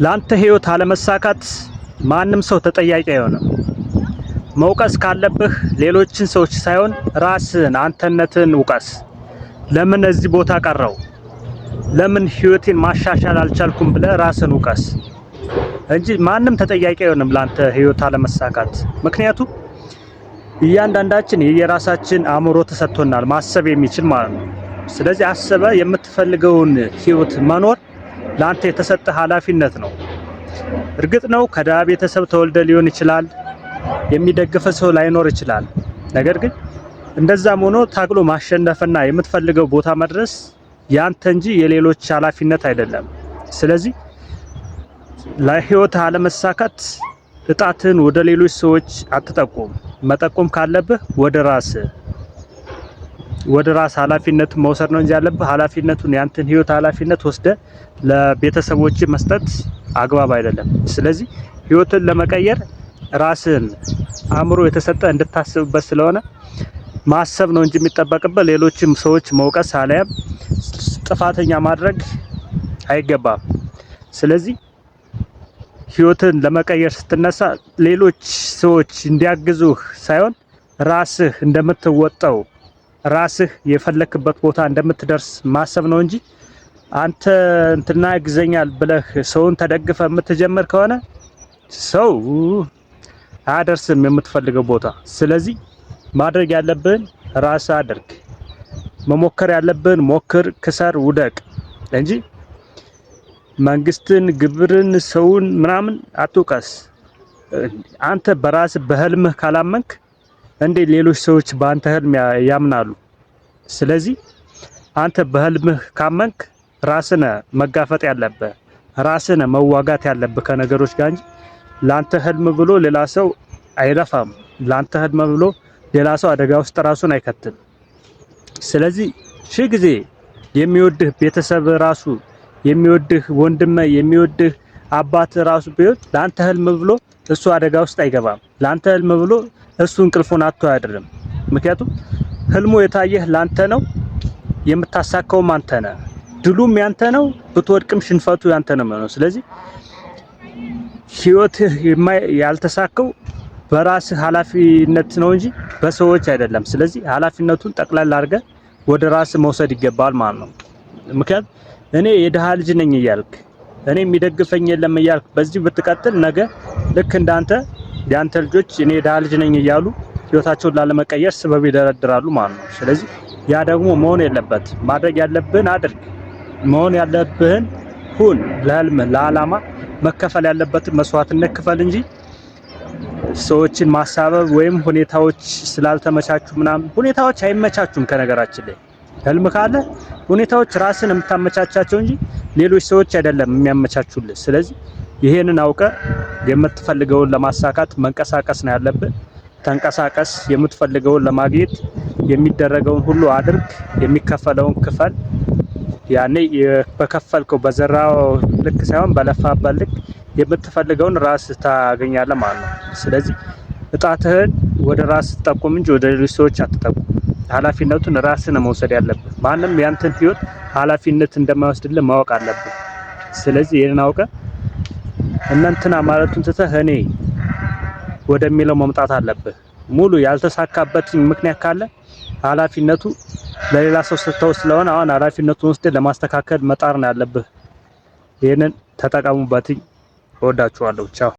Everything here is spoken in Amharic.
ለአንተ ህይወት አለመሳካት ማንም ሰው ተጠያቂ አይሆንም። መውቀስ ካለብህ ሌሎችን ሰዎች ሳይሆን ራስህን፣ አንተነትህን ውቀስ። ለምን እዚህ ቦታ ቀረው? ለምን ህይወቴን ማሻሻል አልቻልኩም ብለህ ራስህን ውቀስ እንጂ ማንም ተጠያቂ አይሆንም ለአንተ ህይወት አለመሳካት። ምክንያቱም እያንዳንዳችን የየራሳችን አእምሮ ተሰጥቶናል፣ ማሰብ የሚችል ማለት ነው። ስለዚህ አስበህ የምትፈልገውን ህይወት መኖር ለአንተ የተሰጠ ኃላፊነት ነው። እርግጥ ነው ከድሃ ቤተሰብ ተወልደ ሊሆን ይችላል፣ የሚደግፍ ሰው ላይኖር ይችላል። ነገር ግን እንደዛም ሆኖ ታግሎ ማሸነፍና የምትፈልገው ቦታ መድረስ ያንተ እንጂ የሌሎች ኃላፊነት አይደለም። ስለዚህ ለህይወት አለመሳካት እጣትን ወደ ሌሎች ሰዎች አትጠቁም። መጠቆም ካለብህ ወደ ራስ ኃላፊነት መውሰድ ነው እንጂ ያለብህ ኃላፊነቱን ያንተን ህይወት ኃላፊነት ወስደ ለቤተሰቦች መስጠት አግባብ አይደለም። ስለዚህ ህይወትን ለመቀየር ራስን አእምሮ የተሰጠ እንድታስብበት ስለሆነ ማሰብ ነው እንጂ የሚጠበቅበት ሌሎችም ሰዎች መውቀስ አለያም ጥፋተኛ ማድረግ አይገባም። ስለዚህ ህይወትን ለመቀየር ስትነሳ ሌሎች ሰዎች እንዲያግዙህ ሳይሆን ራስህ እንደምትወጣው፣ ራስህ የፈለክበት ቦታ እንደምትደርስ ማሰብ ነው እንጂ አንተ እንትና ያግዘኛል ብለህ ሰውን ተደግፈ የምትጀምር ከሆነ ሰው አያደርስም የምትፈልገው ቦታ። ስለዚህ ማድረግ ያለብህን ራስህ አድርግ። መሞከር ያለብህን ሞክር፣ ክሰር፣ ውደቅ እንጂ መንግስትን፣ ግብርን፣ ሰውን ምናምን አትውቀስ። አንተ በራስህ በህልምህ ካላመንክ እንዴ ሌሎች ሰዎች በአንተ ህልም ያምናሉ? ስለዚህ አንተ በህልምህ ካመንክ ራስህ መጋፈጥ ያለብህ፣ ራስህ መዋጋት ያለብህ ከነገሮች ጋር እንጂ ላንተ ህልም ብሎ ሌላ ሰው አይለፋም። ላንተ ህልም ብሎ ሌላ ሰው አደጋ ውስጥ ራሱን አይከትም። ስለዚህ ሺህ ጊዜ የሚወድህ ቤተሰብ ራሱ፣ የሚወድህ ወንድም፣ የሚወድህ አባት ራሱ ቢሆን ላንተ ህልም ብሎ እሱ አደጋ ውስጥ አይገባም። ላንተ ህልም ብሎ እሱ እንቅልፉን አጥቶ አያድርም። ምክንያቱም ህልሙ የታየህ ላንተ ነው፣ የምታሳካውም አንተ ነህ። ድሉም ያንተ ነው፣ ብትወድቅም ሽንፈቱ ያንተ ነው የሚሆነው። ስለዚህ ህይወትህ ያልተሳካው በራስህ ኃላፊነት ነው እንጂ በሰዎች አይደለም። ስለዚህ ኃላፊነቱን ጠቅላላ አድርገህ ወደ ራስህ መውሰድ ይገባል ማለት ነው። ምክንያቱም እኔ የድሃ ልጅ ነኝ እያልክ፣ እኔ የሚደግፈኝ የለም እያልክ በዚህ ብትቀጥል ነገ ልክ እንዳንተ ያንተ ልጆች እኔ የድሃ ልጅ ነኝ እያሉ ህይወታቸውን ላለመቀየር ስበብ ይደረድራሉ ማለት ነው። ስለዚህ ያ ደግሞ መሆን የለበት። ማድረግ ያለብህን አድርግ፣ መሆን ያለብህን ሁን። ለህልም ለዓላማ መከፈል ያለበትን መስዋዕትነት ክፈል እንጂ ሰዎችን ማሳበብ ወይም ሁኔታዎች ስላልተመቻቹ ምናምን፣ ሁኔታዎች አይመቻቹም። ከነገራችን ላይ ህልም ካለ ሁኔታዎች ራስን የምታመቻቻቸው እንጂ ሌሎች ሰዎች አይደለም የሚያመቻቹልህ። ስለዚህ ይሄንን አውቀ የምትፈልገውን ለማሳካት መንቀሳቀስ ነው ያለብህ። ተንቀሳቀስ። የምትፈልገውን ለማግኘት የሚደረገውን ሁሉ አድርግ። የሚከፈለውን ክፈል። ያኔ በከፈልከው በዘራው ልክ ሳይሆን በለፋበት ልክ የምትፈልገውን ራስ ታገኛለህ ማለት ነው። ስለዚህ እጣትህን ወደ ራስ ጠቁም እንጂ ወደ ሌሎች ሰዎች አትጠቁም። ኃላፊነቱን ራስህ ነው መውሰድ ያለብህ። ማንም ያንተን ህይወት ኃላፊነት እንደማይወስድልህ ማወቅ አለብህ። ስለዚህ ይህንን አውቀህ እነንትና ማለቱን ትተህ እኔ ወደሚለው መምጣት አለብህ። ሙሉ ያልተሳካበት ምክንያት ካለ ኃላፊነቱ ለሌላ ሰው ስተው ስለሆነ አሁን ኃላፊነቱን ወስደህ ለማስተካከል መጣር ነው ያለብህ። ይህንን ተጠቀሙበት። እወዳችኋለሁ። ቻው።